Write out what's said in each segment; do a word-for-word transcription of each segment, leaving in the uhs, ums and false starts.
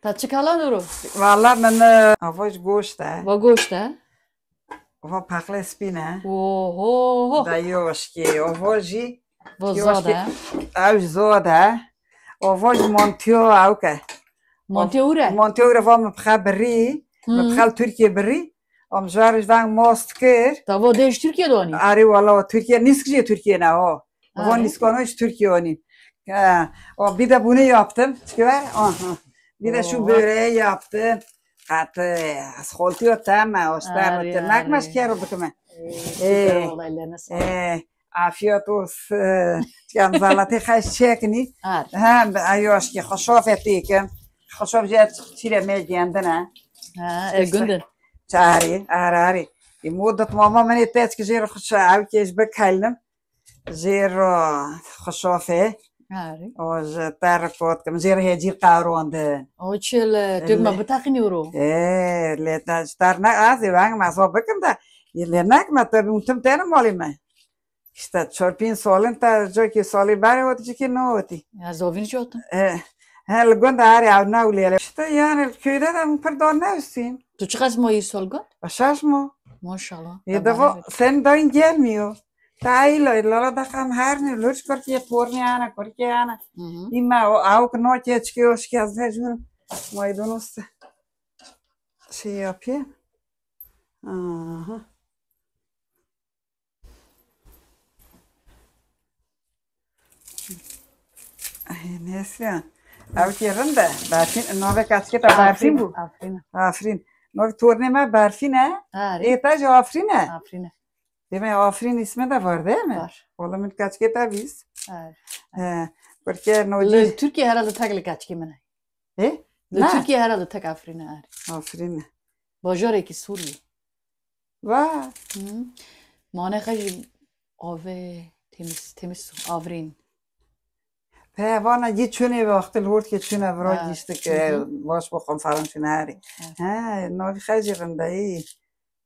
Ta çi kala doro? Valla min, e, ava ji goşt e. Va goşt e. Va paqlê spî ne. Oho ho. Da yoşkî, ava jî Va zad e. Ew ji zad e. Ava ji montiyo ew ke. Montiyo ure? Montiyo ure va min bixe birî. Min bixe li Tirkiye birî. Am ji wer ji veng most kir. Ta va dê ji Tirkiye donî? Arê wala, o Tirkiye, nîsk jê Tirkiye ne o. Van Niskanoviç Türkiye oynayayım. Ha, o bir de bunu yaptım. Çıkıver. Aha. Bir de şu Oo. böreği yaptım. Katı, askoltuyor tamam. O işte Arı, tırnak arı. maskero bıkıma. Ee, Ee, süper oldu, ellerine sağlık. Ee, afiyet olsun. Yalnız Allah'ta kaç çekini. Arı. Ha, ayoş ki, hoşaf ettiğim. Hoşaf jet çile me kendine. Ha, e, gündün. Çağırı, arı, arı. E, mudet mama meni teç ki jero hoşaf, ev ki iş bekalım. Jêr û xişofê. Arê. O ji te re kot kim, jêr hêcî qewrondin. O çi li, tu me biteqînî ro? Ê, lê te ji te re ne, ez ê veng me so bikim de, lê nekim te bi tim têne malê me. İşte çor pînc solin te cokî solî berê ot, cokî ne otî. Ya zovîn jotin. Ê, he, li gund arê ew ne û lê. İşte yani köyde de pir don ne üstün. Tu çiqas mo yî sol gund? Şaş mo. Maşallah. Ê, de vo, sen dayın gelmiyor. Tahilo, lala da kam her ne, lurç kurkiye, torne ana, kurkiye ana. Hı hı. İma o, avuk no keçki, o şikazne jun. Maydanoz da şey yapayım. Aha. Ay, Neslihan. Ew ki rind e. Berfîn, navê keçkê te Berfîn bû. Afrîn. Afrîn. Navê tornê me Berfîn e. Ha, rê. Ê te jî Afrîn e. Afrîn e. Deme Afrîn ismi de var değil mi? Var. Wala min keçkê te bîst. Var. He. Kurke nocî. Li Türkiye herhalde tek li keçkê min e. He? Li Ne? Türkiye herhalde tek Afrîn e, arê. Afrîn e. Bajarekî Sûriyê. Va. Hı. Mane xwe jî avê temiz, temiz su, Afrîn. Pe vana gî çûnê wextê li hurt ke çûne vira Ha, gîştik, hı hı. e, baş bo konferans çûne herî. Evet. He, navî xwe jî rind e, î.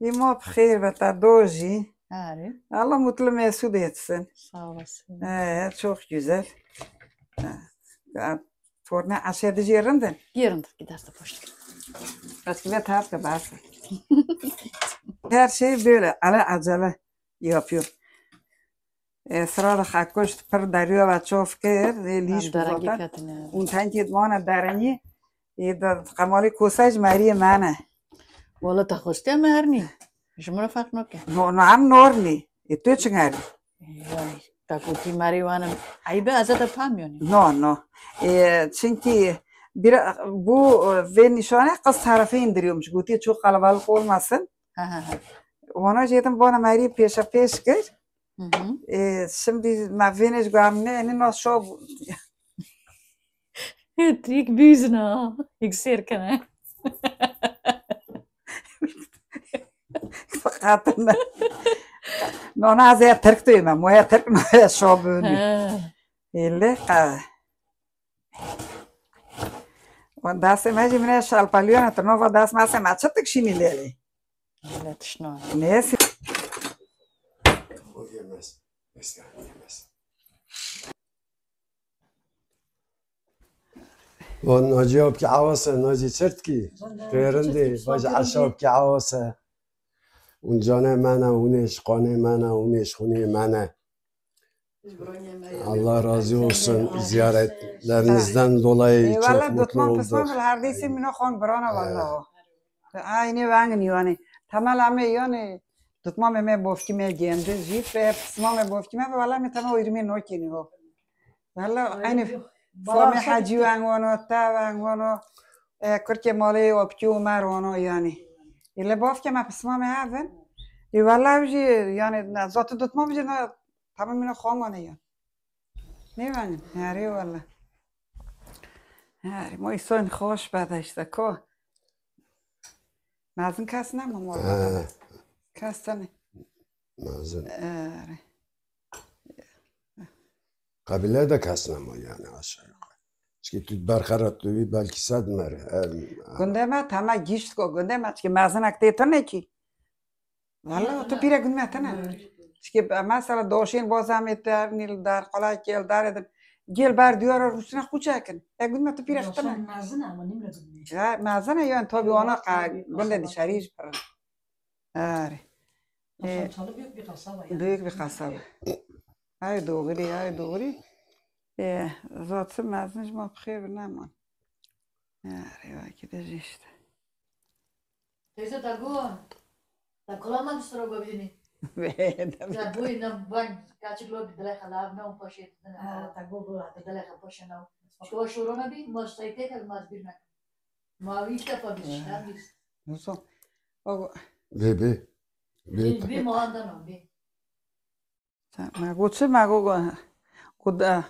Î ma bi xêr ve te do jî. Herî. Allah mutlu mesut etsin. Sağ olasın. He, çok güzel. He, torne aşe dijî rind in. Yerim ki ders de poşt. Bas ki ve tarif de bas. Her şey böyle, ala acele yapıyor. E, sıra da xakuşt pir deriyo ve çof kir, e, lîş Em derengî zaten. ketine. Un tenkê dwana derengî, e, da qemalê kosaj meriyê mene. Wala te xwestiye me her nî. Ji min re ferq nake. No, no, em nor nî. E, tu çi ngerî? Yani, te gotî merî wanim. Eybe ez te pam yani. No, no. E, çünkü bir, bu, e, ve nişane kız tarafı indiriyormuş. Gotî çok kalabalık olmasın. Ha, ha, ha. Wana jêdim bona merî pêşa pêş kir. Hı hı. E, şimdi me vênê ji guam ne, ne nas şo bû. Yek bîzin ha. Yek sêr kene. Fakat ne. Nona zê Tirk tu me, moya Tirk no şo bûni. He. Ele ka. Wan dastê me jî min e şalpaliyona, tu nova dast me se me çi dikşînî lêlê? Öyle tişno. Neyse. O yemez. Mesela yemez. Van Naci Apki Awasa, Naci Çirtki. Pêrindê, Baş Aşa Apki Awasa. Un canê mene, un êşqanê mene, un êşxunê mene. Allah razı olsun ziyaretlerinizden dolayı, çok mutlu olduk. Eyvallah, dutman pisman her dîsî mino xon birana valla o. Aynı vangin yani. Temel ame yani dutma me me bofki me gendi jî ve pisma me bofki me ve valla me temel o irmi no keni o. Valla aynı Fami Hacı vang wano, ta vang wano. E, kurke malê o pki Umar wano yani. Ile bofke me pisma me havin. E, valla jî yani zatu dutma jî na Tamam, min xwe angane ya. Nêvenin. Herê wele. Herê, ma îson xweş be de işte ko. Mezin kes ne ma ma. Ha. Kes tane. Mezin. Herê. Kabile de kes ne ma yani aşağı yukarı. Çünkü tu berxera tu bir belki sed mer. Her Gunde me tamam gişt ko. Gunde me çünkü mezinek tê tane ki. Valla tu pîre gund me tene. Çike mesela doşên boza me ter nîl dar, qolay kel dar edin. Gel bar diyara rûsine xûçe kin. Ya gund me tu pîre xitine. Mezin e ama nîmle gund me. Ya mezin e yan tabi wana qa gund e dışarı jî pir. Arê. Ee, büyük bir kasaba yani. Büyük bir kasaba. Ay doğru, ay doğru. Ee, zaten mezin ji ma bi xêr neman. Arê, wekî de jî işte. Teyze te got, te kulama bi siro bibînî. Te bûyî ne ben kaçik lo dilê xelav ne û paşê didin. Ha, te got, got. Dilê xelav paşê ne. Şo şoro ne bî, ma seytê ke ma bir ne. Ma wî işte pa bir işte bir. Nasıl? O Bê bê. Bê. Bê ma anda no bê. Me got çi? Me got, got, got, e,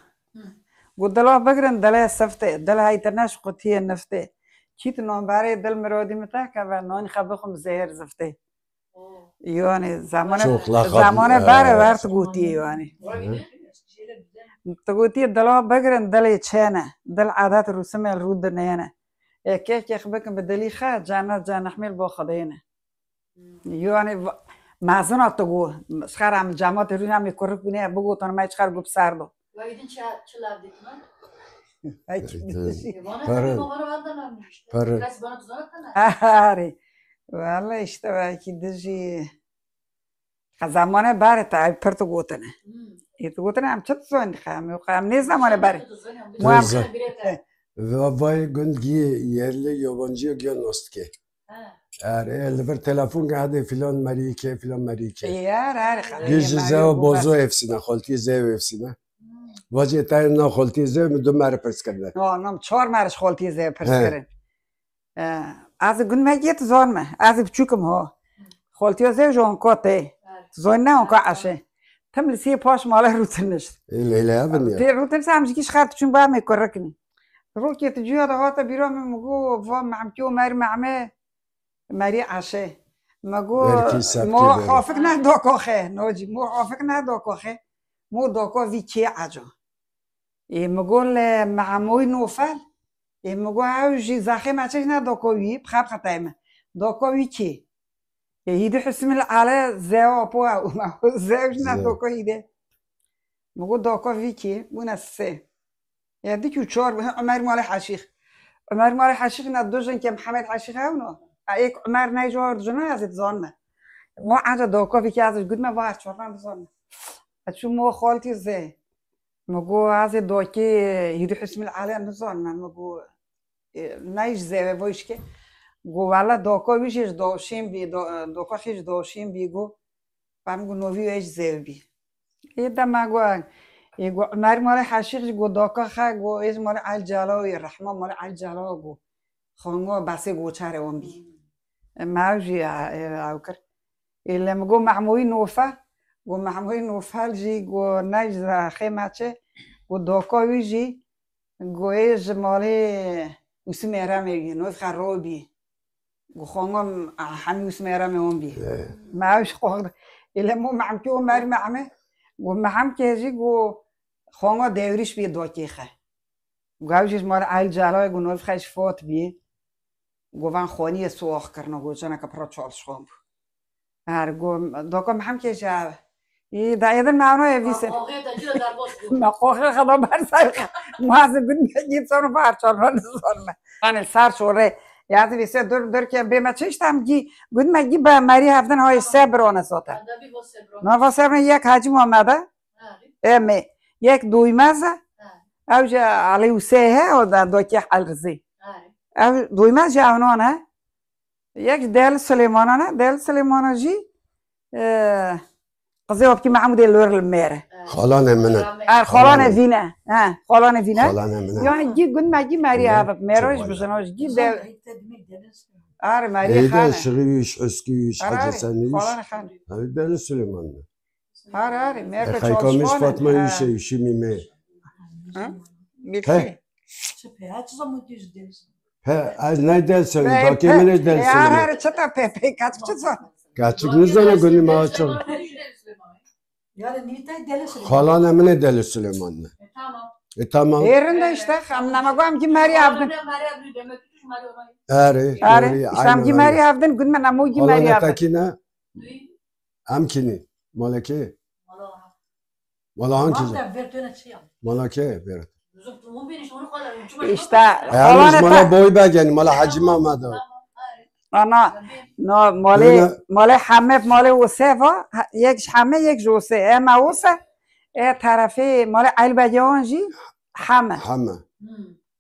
got dela bigirin, delê siftê, dela heyte neş qutiyê niftê. Çît namberê dil mirodî min te keve, nanî xwe bixwim zehir ziftê. Yani zamane, Çok lakap, zamane e, bare ver tu gotiye yani. Hı. Tu gotiye dela bigirin, delê çene, dil adet rûsimê rû dinêne. E, keh keh bikin bi dilî xe, cennet cenehmêl bo xwedêne. Yani va-, mezina tu got, ji xera min cematê rûna min kurik bûne, bigotin me ji xer got bi ser do. Wayidin çi, çi lav dikna? Ay, Ê, çi te- dişi. E, bana Para- tabii bana benden almış işte. Para- Biraz bana tuzana kana. Arê. Vallahi işte belki dijî. Xezamane bare te ev pir tu gotine. Hmm. Ê tu gotine em çi dizanî xe, em yox em nê zamane bare. Mu em Teyze. Vay gund gî yerli yabancı yok ya nostke. Ha. Er e, li vir telefon ke hadi filan merî ke, filan merî ke. Yar, her xalê Gî ji merî zewa bozo efsine, xoltî zew efsine. Hmm. Vacê te na xoltî zew mi du mer pirs kirine. No, no, çar mer ji xoltî zew pirs He. kirin. E, ez ê gund me giye tu zon me. Ez ê biçûk im ho. Xoltiya zew ji onka tê. Tu zon ne onka eşe. Tim li siyê paş mala rûtinişt. Ê, lê lê evin ya. Tê rûtinişt em ji gîş xer diçûn ba me kuriknî. Rokê tu cuya de hate bîra min, min got, va Mehmkî û Mer Mehme, Merî Eşê. Me got, Belkî septî mo bêre. Xafik ne doko xe, nocî, mo xafik ne doko xe. Mo doko vî kê eco. Ê, mi got, le Mehemoyî Nofel. Ê, mi got, ew jî zexê me çi ne doko wî, bi xeb xetay me. Doko wî kê? Ê, Hîdî Husmil Ale zewa po ew. Me got, zew jî ne Zew. doko Hîdê. Mi got, doko vî kê? Bûne sê. Ya dikî û çar bû, Umer Malê Heşîx. Umer Malê Heşîx ne du jin ke Mihemed Heşîx hewno. A êk Umer ney ji war dijina ez ê dizanme. Mo anca doko vî kê ez ê gudme var çorban dizanme. Ez çû mo xaltî zê. Mi got, ez ê dokê Hîdî Husmil Alê nizanme. Mi got, e, ney ji zêve voşke. Got, wele doka wî jî ji doşîn bî, do-, doka xî ji doşîn bî, got. Ba min got, novî wê ji zêv bî. Ê de me got, ê got, Umer Malê Heşîx jî got, doka xe, got, ê ji Malê Elî Celaw yê, Rehma Malê Elî Celaw got. Xango besê goçerê wan bî. E, me ew jî, e, e, ew kir. Ê, lê min got, Mehmoyî Nofel. Got, Mehmoyî Nofel jî, got, ne ji xê me çi. Got, doka wî jî, got, ê ji malê Ûsî Mêremê bî, nofxa ro bî. Got, xango, a, hemî Ûsî Mêremê wan bî. He. Me ew jî xwe. Ê, lê mo Mehmkê û Mer Mehme. Got, Mehmkê jî, got, xango Dewrîş bî dokê xe. Got, ew jî ji malê Elî Celayê, got, nofxa jî fot bî. Got, van xaniyê sox kirine, got, jineke pira çalişxan bû. Her got, doka Mehmkê jî ev. Î, da êdin me anoyê vîsê. Ma qoxê te cî re derbas bû. Me qoxê xeda ber ser xe. Ma ez gund me gît sonu var çorba nizon me. Hani sar şore. Ya ez vîsê dur, dur ke bê me çi işte em gî, gund me gî be merî hevdin hay se birone zaten. Anda bir bo se birone. Nava se birone yek Hacı Muhammed e. Ha. Em ê. Yek Duymaz e. Ha. Ew jî Ali Husey he, o da dokê Elrizî. Ha. Ev Duymaz jî ew non e. Yek Dêl Silêmanan e, Dêl Silêmana jî, e, qizê Opkî Mehmûdê Lor li Mêr e. Xalanê min e. Er, xalanê vî ne. He, xalanê vî ne. Xalanê min e. Yani gî gund me gî merî hevik. Mêro ji bijino ji gî de. Er, merî Ey de xane. Şirî wîş, Eskî wîş, Hacı Senî wîş. Xalanê xane. Ev Dêl Silêman e. Har, har, E, Merve Xeykamiş çalışkan Fatma e. Yuşe, Yuşi Mîme. Ha? He. Bilki. Çi pê, ha, çi zaman düz deriz. He, ez ne dersim, Pe-, dakê pe-, min e dersim. Ya, har, çi ta pe, pe, kaç, çi zaman? Kaçık ne zaman gönlüm açım. Yani nîte Deli Süleyman. Xalane min e Deli Süleyman ne. E, tamam. E, tamam. Êrin de işte, em nema got em gî merî avdin. Erê, Erê, erê, işte em aynı gî merî öyle. Avdin, gund me nemo gî merî avdin. Xalane tekine. Em kînî? Malekê? Mala hangi? Mala kê? Berat. İşte. E, yalnız mala boy begeni, mala Hacı Mehmet o. Ana, no, malê, malê Heme, malê Ose va, yek ji Heme, yek ji Ose. Ema Ose, e, tarafê malê Elbege wan jî Heme. Heme.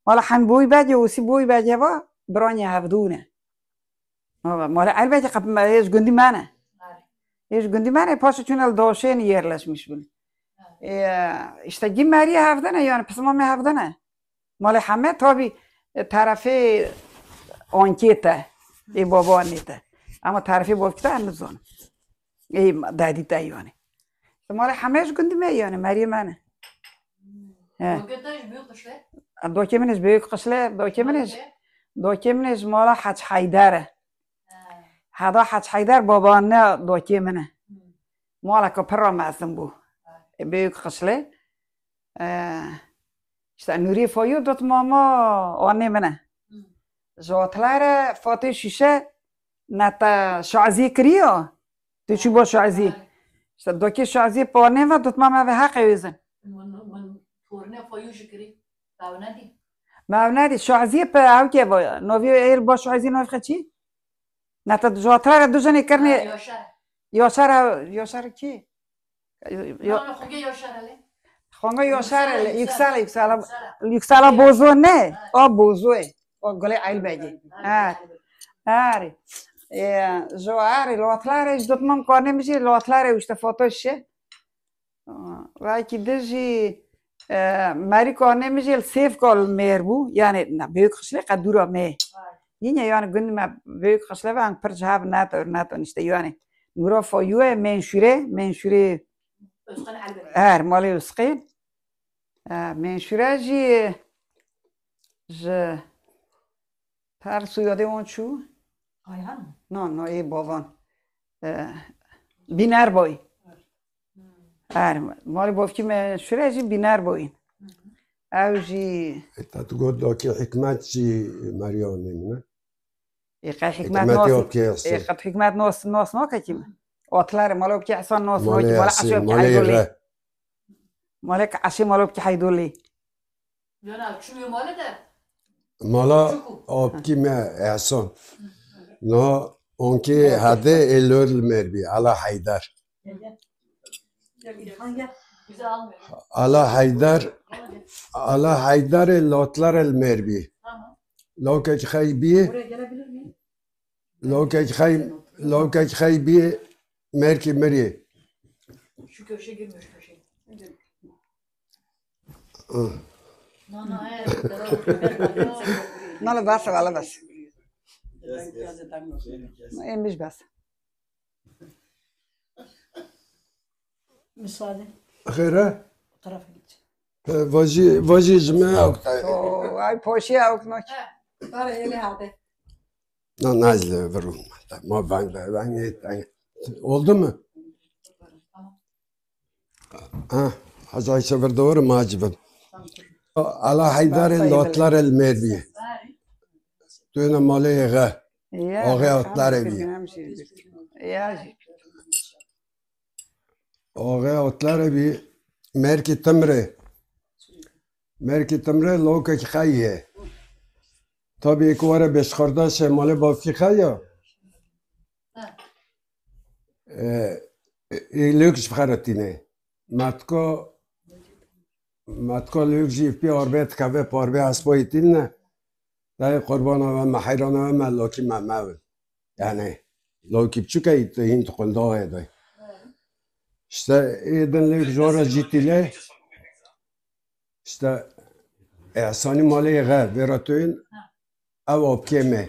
Mala Hem boy Bege, Osi boy Bege va, biranya hevdû ne. Mala Elbege qep, hêj gundî me ne. Hêj gundî me ne, paşê çûne li Doşên yerleşmiş bin. E, işte gî meriye hevdene, yani pisma me hevdene. Malê Heme tabî, e, tarafê ankê te, ê babanê te. Ama tarafê bavkî te em nizanim. Ê dadî te yani. Malê Heme ji gundî me yani, meriyê me ne. He. Dokê min ji Büyük Qişle, dokê min ji, dokê min ji mala Hac Heyder e. Heda Hac Heyder babaanne dokê min e. Maleke pir mezin bû. Ê Büyük Qişle. E, işte Nûrî Foyû dot mama anê min e. Ji Otlere Fatê Şîşe neta Şazî kiriyo. Tu çû bo Şazî. İşte dokê Şazî ponê ve dot mama ve heqê wêzin. Torine Foyû jî kirî. Ew nedî. Me ew nedî. Şazî pe ew ke bo. Novî êl bo Şazî novî çî? Neta ji Otlere du jenê kirnê. Yaşar. Yaşar, Yaşar kî? Yo, no, no, xonge Yaşar hele. Xonge Yaşar hele, Yüksel, Yüksel. Yüksel Bozo ne? O Bozo e. O Gulê Elbegî. Ha. Herî. E, ji herî, Lotlare, ji dotman kanê min jî Lotlare işte foto şe. Wekî di jî, e, merî kanê min jî li Sêvka li mêr bû. Yani, ne, Büyük Qişle qe dûra me. Yine yani gund me Büyük Qişle ve pir ji hev neto, neto işte yani. Nûra Foyû ye, Menşûre, Menşûre. Her malê Usqî. E, Menşûre jî ji her soyadê wan çû? Ayhan mı? No, no, ê bavan. E, Bîner boy. Her, malê bavkî Menşûre jî Bîner boyîn. Ew jî. E, te tu got dokê Hikmet jî meriya anê min e. Ê qey Hikmet Hikmet nas, yok ki ê Hesen. Qey Hikmet nas, nas nake kim? Otlar, mala ki Hesen nas nake, mala Hesen, Aşê mala Aydolê. Yere. Mala ki Aşê mala ki Aydolê. Yana çûye mala de. Mala Çuku. Apkî me Hesen. No, onkê hade ê lor li mêr bî, Ala Heydar. Ala Haydar, Ala Haydarê Lotlarê li mêr bî. Lawkek xey bî, lawkek xey, lawkek xey bî, mêrkî mirî. Şu köşe girme, şu köşe. Nana, bas, valla bas. Em bas. Müsaade. Xêr e? Tarafa gideceğim. He, vajî, vajî ji me ew tayê. Oo, ay poşî ew nak. Para eli hadi. Na, nazle virun. Ma ben de, ben de. Oldu mu? Ha, Hacı Ayşe vir doğru mu Hacı bin? Ala Haydarê Lotlarê li mêr bî. Döne malê yê xe. Axê Otlarê bî. Ya. Axê Otlarê bî, mêrkî Timrê. Mêrkî Timrê lawkekî xey ye. Tabî ê ku were bêşxardaşê malê bavkî xey ya. E, ê lêk ji xeretîne. Metka, metka lêk jî pê arbê dikeve, pê arbê hespoyê tînine. Dayê qurbana we me, heyrana we me, lokî me mewin. Yani, lokî biçûk e, hîn tu qunda wê de. İşte, ê din lêk jora jî tîle. İşte, Ehsanî malê xe, vêra tuyên, ev opkê me.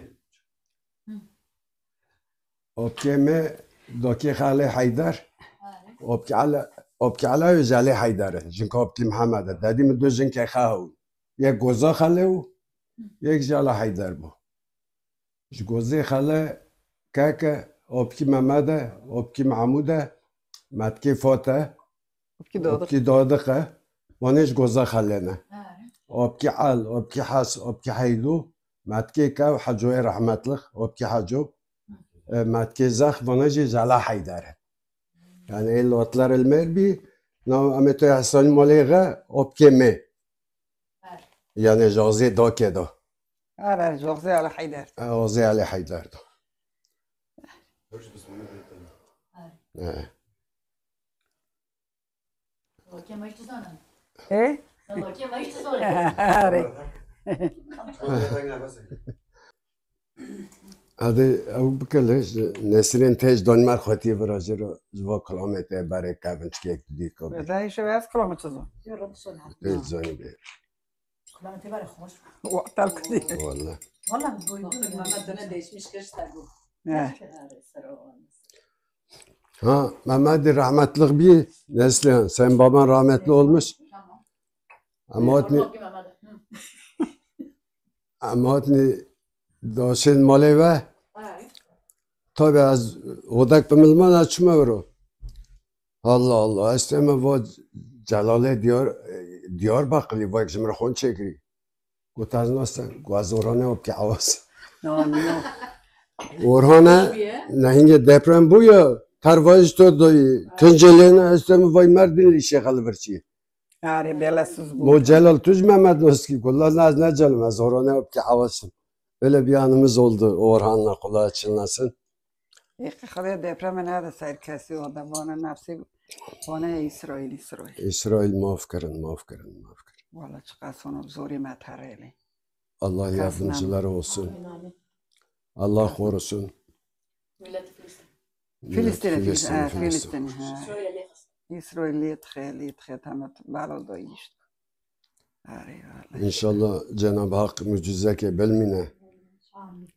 Opkê me, dokê xalê Heydar. Opkê Ala, opkê Ala Özelê Heydar e. Jinka opkê Mihemed e. Dedî min du jinkê xe hewin. Yek Goza Xele û yek jî Ala Heyder bû. Ji Gozê Xele keke, opkî Memed e, opkî Mehmûd e, metkê Fat e, opkî Dadiq e. Wanê ji Goza Xele ne. Opkî El, opkî Hes, opkî Heydû, metkê Kew, Hecoyê rehmetlix, opkî Heco, e, metkê Zex, vana jî ji Ala Heyder e. Yani ê Lotlarê li mêr bî, Na, em ê tu Ehsanî malê xe, opkê me. Yanê Jazê Dakê da. Ara, Jazê Alî Heyder. Jazê Alî Heyder da. He. He? Are. Hadi ew bike li Nesrîn te ji Danîmer xwetiyê virajê re ji va kilamê te berê kevin çikek tu dî ka. Dayê şev ez kilamê çi zan? Tê zanî bê. Kilamê te berê xweş. Wa tel kudî. Wala. Wala bu bu Mehmet döne değişmiş kırışta bu. He. Ha, Mehmetî rahmetlik bî, Neslihan. Sen baban rahmetli olmuş. Ama hatni, ama hatni daşên malê ve. Tabi ez hodek bi milman ez çime viro. Allah Allah, ez teme va Celalê Diyar, Diyarbakirlî, vak ji min re xon çêkirî. Got ez nas te, got ez Orhanê Opkê Awas. No, no. Orhanê, ne hingê deprem bû ya, tervayî ji to doyî, kincê lê ne, ez te min vay Merdîn lî şêxel virçî. Arê, belesiz bû. Mo Celal tu ji Mehmet Noskî, got la ne ez ne Celal, ez Orhanê Opkê Awas im. Öyle bir anımız oldu Orhan'la, kolay açılmasın. Ê, Xwedê depremê nede ser kesî, o da vana nefsê, vana Îsraîl, Îsraîl. Îsraîl maf kirin, maf kirin, maf kirin. Wala çiqas hona bi zorê me terelê. Allah yardımcıları olsun. Amin, amin. Allah korusun. Millet Filistin. Millet Filistin, Filistin, Filistin, ha. Filistin. Şöyle lehas. Îsraîl lê dixe, lê dixe, tamam, balo da işte. Arê, wala. İnşallah Cenab-ı Hak mucizeke bilmîne. Amin.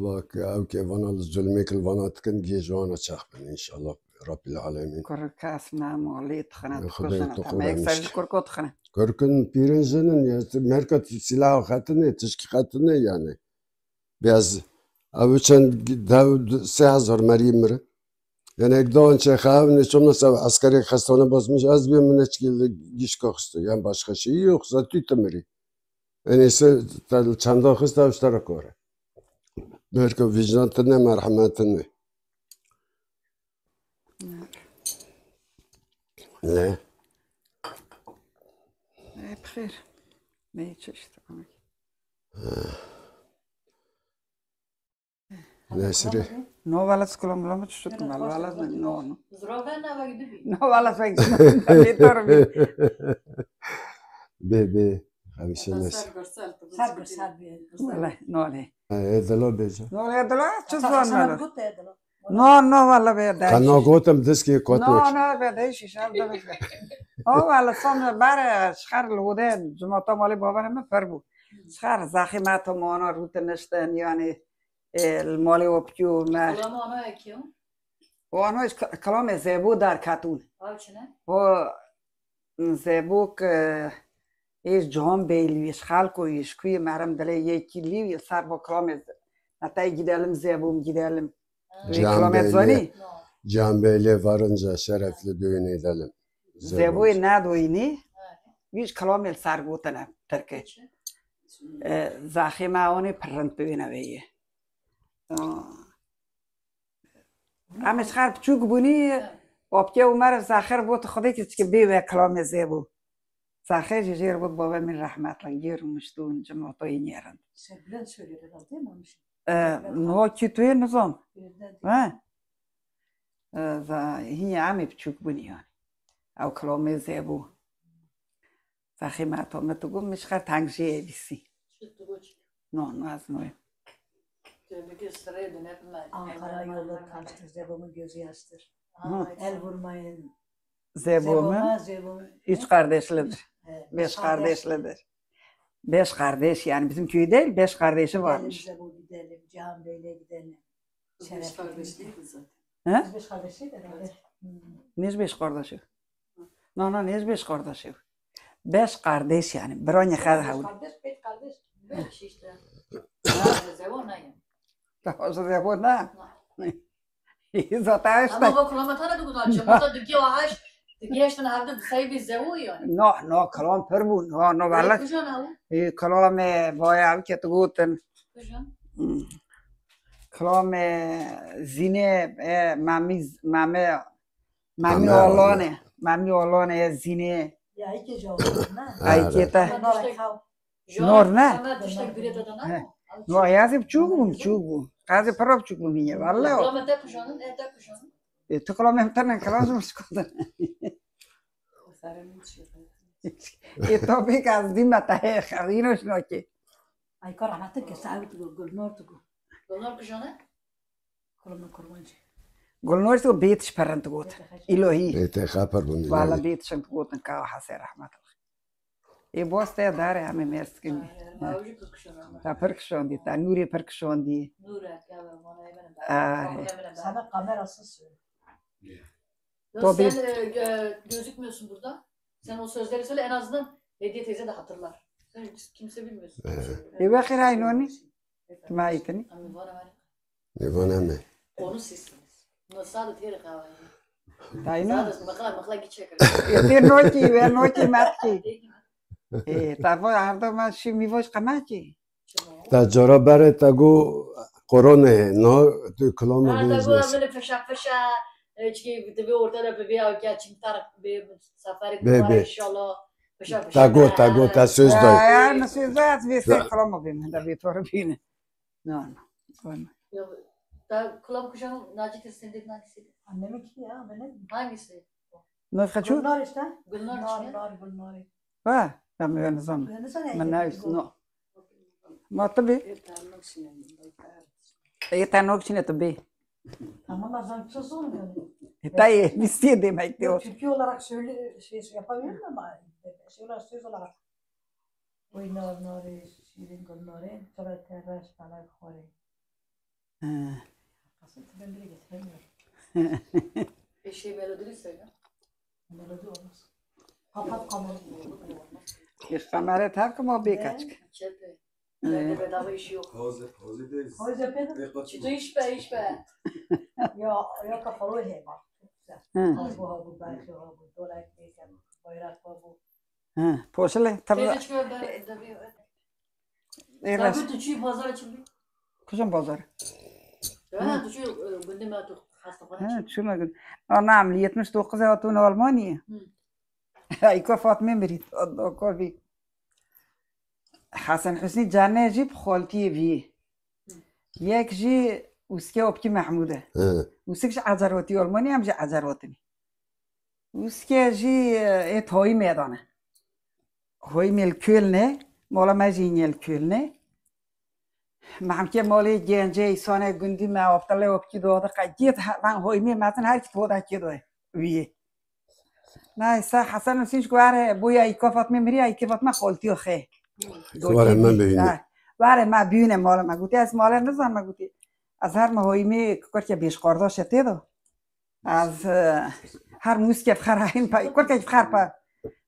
Bak, ew ke vana li zulmê kil vana dikin, gê ji wana çax bin, inşallah. Rabbil alemin. Kur kes ne malê dixine, Xwedê dikuşine, tu tamam, Quran yek ser işte. Kurko dixine. Kurkin pîrin jinin, ya, merka silah xetine, tişkî xetine yani. Biraz, ew çend dev sê hezar merî mirin. Yani ek dağın çexa, ne çomna sev askeri hastane basmış, az bir mine çekildi, giş kokstu. Yani başka şey yok, zaten tütü miri. Yani ise tel çanda xista üstara kore. Belki vicdan tine, merhamet tine. Ne? Hep xêr. Ne çeşit. Nesrî. No, wala, skula mula mi tişt kin, wala, wala, no, no. Zura ve ne vek dibi. No, wala, vek dibi. Bê, bê. Hemîşe Nesrî. Ser bir, ser bir. Wala, no, ne. E, dilo bêje. No, ne, dilo, çi zor ne. No, no, wala, bê, de. Kana gotim diskê kot. No, no, bê, de, şişal, de. O, wala, son, bare, şixar, lude, cumata mali babanê min per bû. Şixar, zaxî me to mona, rûte nişten, yani, e, li malê we piçû me. Kulama ana ye kiyo? O ano ji k-, kilamê Zebû derketûn. Ew çi ne? O Zebû ke ê ji Cihan Beylî, ji xelko yî, ji kuyê merim dilê yekî lî, yê ser bo kilamê ze-, netay gidelim Zebûm, gidelim. Ha. Wê Cihan kilamê Beylî, zanî? No. Cihan Beylî varınca şerefli düğün edelim. Zebûyê nedoyînî, Ha. wî ji kilamê li ser gotine tirkê. Peki. E, zaxê me ewanê pirint bibîne vê yê. Aa. Em ji xer biçûk bûnî, Ha. opke û me re zaxer bot Xwedê ki çike bê ve kilamê Zebû. Zaxer jî jêr bot bavê min rehmetli, gêr miştûn, cimotoyî nêrin. Sen Bülent söyledi herhalde, değil mi onun için? E, Bülent no ki tu yê nizan. Bülent'den değil. Ha? E, za-, hî em ê biçûk bûnî yani. Ew kilamê Zebû. Zaxê me to me tu got, min ji xer teng jê evîsî. Çi tu got? No, no, ez noyim. Tu bikir sirê de ne bi me. Ankara yolu taştır, Zebom'un gözü yaştır. Hı. El vurmayın. Zebom'un Zebom'a, Zebom'un üç kardeşlidir. Evet, Beş kardeşlidir. Beş kardeş yani bizim köyü değil, beş kardeşi varmış. Gidelim Zebo, gidelim. Cihan Bey'le gidelim. Biz beş kardeş değiliz zaten. He? Biz beş kardeş değil herhalde. Hmm. Nêz beş kardeşi. No, no, nêz beş kardeşi. Beş kardeş yani. Biranî xwe Beş hewl. kardeş, beş kardeş. Beş işte. Ha, Zebo ne yani? Zebo ne? Zaten işte. Ama bu kilometre de güzel. Cemata Dükye ve Haş. Dükye işte ne yaptı? Sayı bir Zebo yani. No, no, kilam pir bû. No, no, Öyle valla. Kucan abi. E, kilam, e, bayağı bir kötü gotin. Kucan. Hmm. Kilam, e, Zine, e, Mami, Mami, Mami Mami Olan'e. Memî Olane ye, Zînê. Ya, îkê ji Olane, ne? Aykê te. Nor ne? He. No, yazê biçûk bû, biçûk bû. Qazê pira biçûk bû bîne. Valla. Kulame te kujanin, e te kujanin. E, tu kulame te ne, kilas mi şikotin. E, to pêk az dî me te hê xerîno şinokê. Ay kar rahmet ke sahib tu gul nor tu gul. Gul nor kujane? Kulame kurmancı. Gul nor tu bêt şperin tu got. Îlohî. Ete xapar bunu. Valla bêt şin tu gotin ka hase rahmet. Ê boste ya dare hemê mêrs kinî. Te pir kişandî, te nûrê pir kişandî. Are. Sana kamerasız. To bir- Sen e, e, gözükmüyorsun burada. Sen o sözleri söyle, en azından Hediye teyze de hatırlar. Sen kimse bilmiyorsun. Ê wexîr haynonî. Tima îtinî. Nêvan em e. Onu sizsiniz. Nasıl têre kahve. Tayna. Sadece makala makala geçecek. Ê tê nokî, we nokî metkî. Ê, ta vo arda ma şî mîvoş qemakî. Ta cara berê te got korona ye, no tu kilama Ha, bêjin. Tabii böyle fışa fışa. Çünkü bir ortada bir bir ya geçim tarık bir seferi Be, var be. inşallah. Fışa fışa. Ta got, ta got, ta söz dayî. Ya, nasıl zat ve sen kilama bîm, da bir tor bîne. No, no. Ya, ta kulak kuşağın Naci teyze senin dediğin hangisiydi? Annemin ki ya benim. Hangisi? No, kaçu? Gulnar işte. Gülnar Nar, için. Nar, gulnari. Ha, ben mi ben zan. Ben de sana Ben ne ekledim. üstü, no. Ma tabii. E, ta nok içine tabii. Tamam, ben sana bir şey sormuyorum. E, ta ye, listeye demek Yok, diyor. Türkiye olarak söyle, şey, şey yapamıyorum ama şey olarak, söz olarak. Oy nar nari, şirin gul nari, tura terraş falan kore. Ha. Aslında ben bile getiremiyorum. Bir şey melodili söyle. Melodi olmaz. Kapat kamerayı. E, kamera tak ama bir kaç. Çete. Nerede bedava işi yok. Hozê, hozê de. O yüzden ben Çito iş be, iş be. ya, ya kafalı hep bak. Çok güzel. Hı. Az bu ha bu, belki ha bu, dolar ekmek, bayrak ha bu. Ha, poşele tabii. Teyze çıkıyor ben de bir. E, rast. Tabii tu çiğ pazar açıldı. Kuzum pazar. Ya tu çiğ gündeme tu hastahane Ha, açıldı. şuna gün. Anam yetmiş dokuz hatun Almanya. Hı. Ay ko Fatma mirî. Dokuz bir. Hasan Hüsnü canê jî bi xaltiyê vî. Yek jî Uske Opkî Mehmûd e. Hı. Usik ji Ecerotî Almanya, em jî Ecerotî ne. Uske jî e, ê Hoyîmê de ne. Hoyîmê li Köln e. Mala me jî yê li Köln e. Mehmkê malê gencê îsane gundî me Abdullah Opkî dode qe gêt he- ben Hoyîmê mezin her ki toda kê doye. Wî. Neyse, Hasan Hüseyin ji were bûye îka Fatmê mirî, îkê Fatma xoltiyo xê. Were me bibîne. Ha, were me bîne mala me. Gotî ez mala nizan me gotî. Ez her me Hoyîmê kurke bêş qardaşe tê de. Ez e, her mûske fixer hayin pa, kurke fixer pa.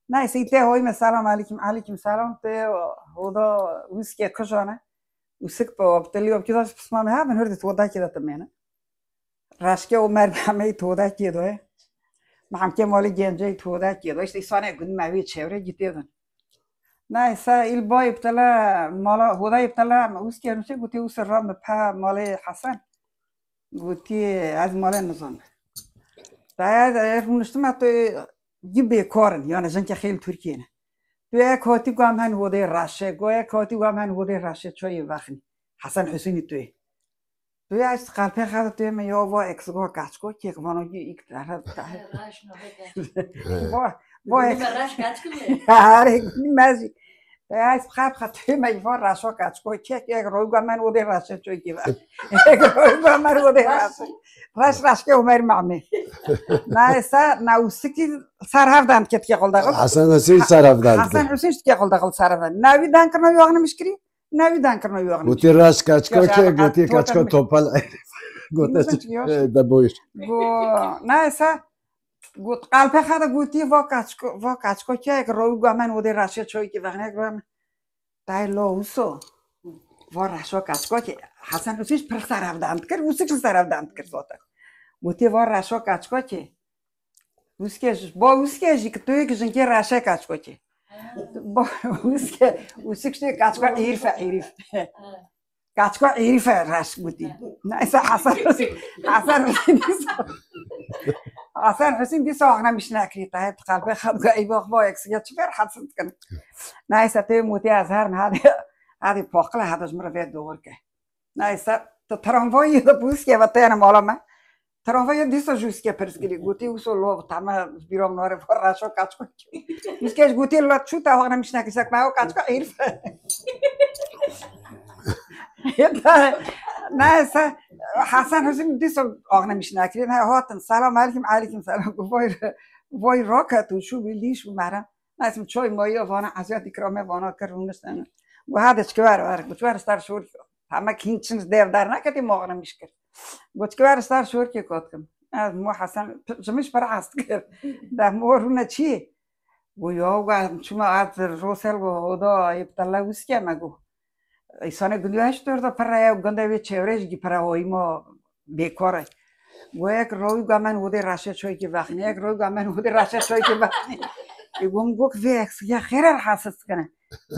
Neyse, îtê Hoyîmê selam aleyküm, aleyküm selam tê hoda mûske kujane. Usik pa Abdullah Opkî daş pismamê ha ben hurdi toda kê de temêne. Reşke Omer Mehmey todekê de. Mehmkê malê gencey todekê de. İşte îsane gund me wê çevre gitê din. Neyse, îl bay iptala mala hoda iptala me uske nuşe gotê usir ra me pa malê Hasan. Gotê ez malê nizan. Da ez rûniştim tu gi bêkarin, yani jinkê xêl Türkiye ne. Tu ek hatî gam hen hodê reşe, go ek hatî gam hen hodê reşe çoyê vexnî. Hasan Hüseyinî tu yê. Tu ya işte kalpê xada tu yê me ya va eksik va kaçko kek vano ki ilk taraf. Va va ek. Hare mezi. Ya işte kalp xada tu yê me va raşo kaçko kek ek roy go men odê raşe çoy ki va. Ek roy go men odê raşe. Raş raş ke Umer Mami. Na esa na usiki sarhavdan ket ke kolda. Hasan Hüseyin sarhavdan. Hasan Hüseyin ke kolda kol sarhavdan. Na vi dan kırma yoğunu mişkiri. Navî dan kirina yoxin. Gotî raş kaçko ke, gotî kaçko topal. Gote de boyur. Go, neyse. Got qalpe xada gotî va kaçko, va kaçko ke, ek rovi go men odê raşe çoy ki vexne go men. Tay lo uso. Va raşo kaçko ke. Hasan Hüseyin pir sarhavdan kir, usik sarhavdan kir zaten. Gotî va raşo kaçko ke. Uske, bo uske jî ki tu yê ki jinkê raşe kaçko ke. Bo uske, usik jî kaçko hîrfe hîrif. Kaçko Êrîfe reş gotî. Neyse Hasan Husîn, Hasan Husîn dîsa. Hasan Husîn dîsa axne mişne kirî, te hep qalbe xebga ey bax ba eksik ya çiber hasil dikin. Neyse te mutî ez her hadi, hadi paqile hadi ji min re vê doğru ke. Neyse, tu tramvayê de bû Ûskê ve têne mala me. Tramvayê dîsa ji Ûskê pirs kirî. Gotî, wisa lo, teme bîra min were, reşo kaçko. Ûskê ji gotî, la çû te axne mişne kirî, sek me o kaçko Êrîfe. Neyse, Hasan Husîn dîsa axne mişne kirî. Ne, hatin, selam aleyküm, aleyküm selam. Vay, vay roket û şu bir liş bu mehre. Neyse, çoy moya vana, eziyet ikrame vana kir û niştene. Gu hadi çkiver ver, gu çkiver star şor. Heme kîn çin dev dar neketî moxne mişkir. Got ki, "Ver star şorkê kotkim." Ez mo Hesen, p-, ji min ji pere hez dikir. De mo rûne çi? Got, "Ya, got, çima ez rosel got, oda, ê bi tele Ûskê me got. Îsanê gundiya hiç dor de pere ye, gunde wê çevre jî pere hoyî mo bêkor e." Got, "Yek royî got, men odê reşe çoykê vexnî, yek royî got, men odê reşe çoykê vexnî." Ê, got, "Min got, vê eksik ya xêre re hasis dikine."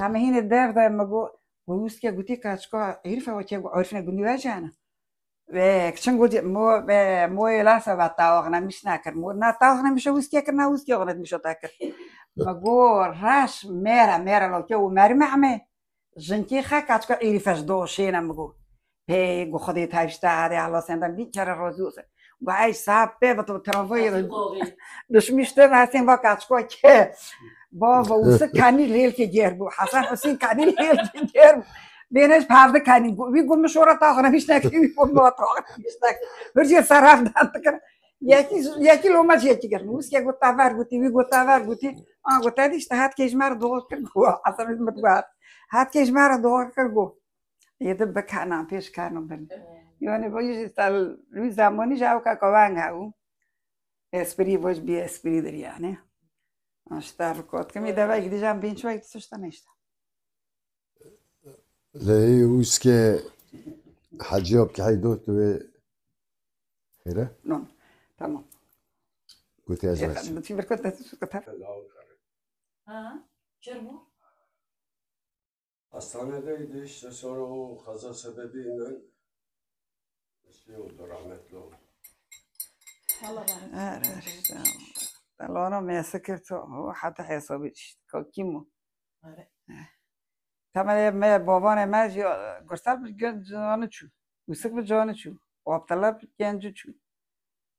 Heme hînê dev de me got, Ûskê gotî, "Kaçko Êrîfe wekî gu Êrîfine gundî wejane." Ve kiçin gotî, "Mo, ve, mo ê lasa ve tawaxne mişne kir. Mo na tawaxne mişe Ûskê kir, na Ûskê axne mişe ta kir." Me go, "Reş, mêre, mêre lo ke û merime eme. Jinkî xe kaçko Êrîfe ji do şêne." Me go, "Pê, go Xwedê tayfşte hadi Allah senden bin kere razî olsun." Got, "Ey, saet pê ve tu tramvayê de." Duşmîş te Hesên va kaçko ke. Bava, wisa kanî lêlkê ger bû. Hesen Husîn kanî lêlkê ger bû. Bêne ji pevdi kanî bû. Wî got, "Min şora taxine mişnek." Wî got, "Min taxine mişnek." Hurcê seraf dan dikir. Yekî, yekî loma ji yekî girin. Ûskê got, "Te ver gotî." Wî got, "Te ver gotî." A got, "Te dî işte hat kê ji me re doğru kir." Got, Hesen Husîn min got, "Hat kê ji me re doğru kir." Got, "Ê di bikana pêş karno bin." Yani bu işte wî zamanî ji ew ka kovang hebû. Esprî, voj bî esprîdir yani. Aşta rikot kim, ê deva gideceğim, bin çuva gideceğim işte. Lê Ûskê Hecî Abdulhey dost wê xêre? Non, tamam. Gotiya ez Efendim, veçim. Bütün bir kota, kota. Ha, çer bu? Hastanedeydi işte, sonra o kaza sebebiyle şey oldu, rahmetli oldu. Allah rahmet eylesin. Her, her, işte. Allah'ına mesik et o, o hatta hesabı işte. Kim o? Are. Temelê me, bavanê me jî, e, gursel bi gen-, canî çû. Wisik bi canî çû. Abdullah bi gencî çû.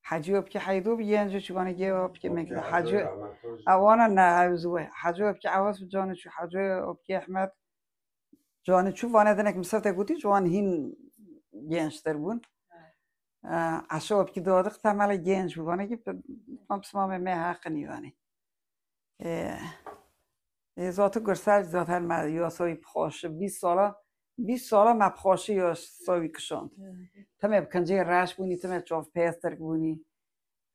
Hecî Opkî Heydo bi gencî çû. Vanê gê Opkî me Hecî, ewana ne hewz we. Hecî Opkî Awas bi canî çû. Hecî Opkî Ehmed canî çû. Vanê dinek misafte gotî, ji wan hîn gençtir bûn. E, Eşo Opkî Dodix temele genç bû. Vanê ki, tam pismamê me heqinî vanê. E, Ê, zatu gursel zaten me yasayî bi xweşi, bîst sala, bîst sala me bi xweşi yasayî kişand. Timê bi kincê reş bûnî, timê çav pêstirk bûnî,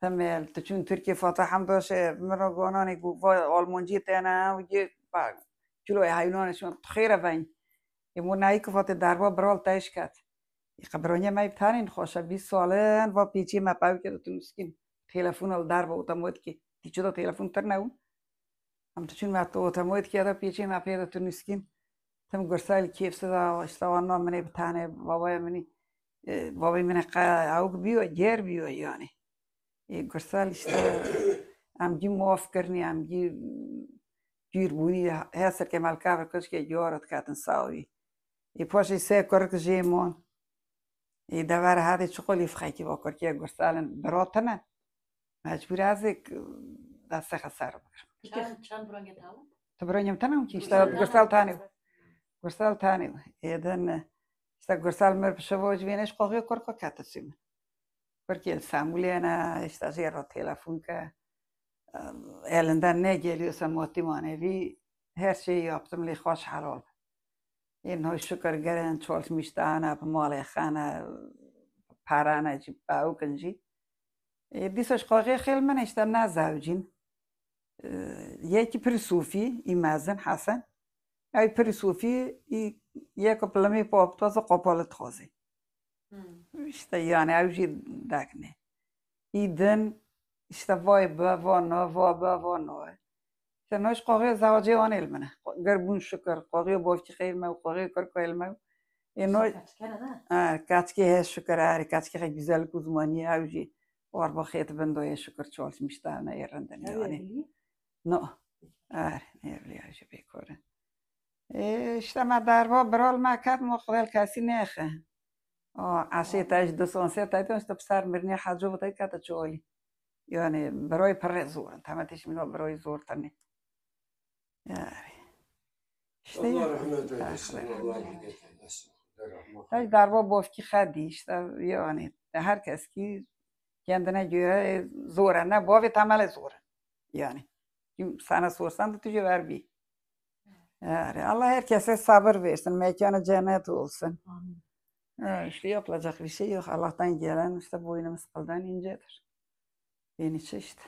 timê tu çûn Tirkiye fata hemdaşê min re gonanê ku va Almancî têne, ew yê, ba, kîloyê heywînanê şûn, tu xêre veng. Ê, mo nayî ku fatê derba biral te iş ket. Ê, qe bironyê me bi tanîn xweşe, bîst salin va pêçiyê me pewke de tu nûskîn. Telefon li derba otomatikê. Tîçe de telefon tir nebûn. Em diçûn me tu otomoyê dikê de pêçê me pê de tu nûskîn. Tim gursayê li kêfsiz a, işte wan na minê bi tanê, babaya minî, e, babê min qe ewk bîyo, ger bîyo yani. E, gursal işte em gî maf kirinî, em gî cûr bûnî, her serkê me li kafir kuşkê cû re diketin sawî. Ê paşê sê kurik jê mon. Ê dever hadê çiqolî fixekî va kurkê gursalin bira tine. Mecbûr ez ê destê xwe ser bigirim. Çend, çend birangê tawa? Tu birangê min tine ki işte gursal tanê. Gursal tanê. Ê din işte gursal mir bi şevo ji vêne ji qoxê kurko kete sî min. Kurkê li Stenbolê ne, işte jê re telefon ke. Elinden ne geliyorsa maddi manevi her şeyi yaptım, lê xweş helal be. Ê niha şikir gelin çalışmış dane, bi malê xene, perane jî, bi ew kin jî. Ê dîsa ji qoxê xêl min işte ne zewcîn. Ê, yekî pirî Sofî, î mezin Hesen. Ew pirî Sofî, î yeko pilemê paptaza qopalı dixwazê. Hmm. İşte yani ew jî dekne. Î din işte vay be, va na, va be, va na. İşte noj qoxê zewacê wan êl min e. Ger bûn şikir, qoxê bavkî xeyl me û qoxê kurko êl me. Ê no, ha, kaçkê he şükür, erê, kaçkê he güzel uzmanî ew jî. War bo xêt bin do ye şükür çalışmış da ne yerindin yani. No. Erê, ne evliya jî bêkorin. Ê, işte me derva biral me ket, ma xwedel kesî nêxe. O, eşê te ji du son sê te işte bi ser mirinê hecû te kete çolî. Yani, birayê pirrê zor in. Teme tişmîna birayê zor tenê. Yani. İşte Allah ya, rahmet eylesin, Allah rahmet eylesin. Hej derva bavkî xedî işte, yani, herkes ki kendine göre zor e. Ne bavê temele zor e. Yani. Kim sana sorsan da tu cevher bî. Yani, Allah herkese sabır versin. Mekanı cennet olsun. Amin. Ha, işte yapılacak bir şey yok. Allah'tan gelen işte boynumuz kıldan incedir. Beni işte.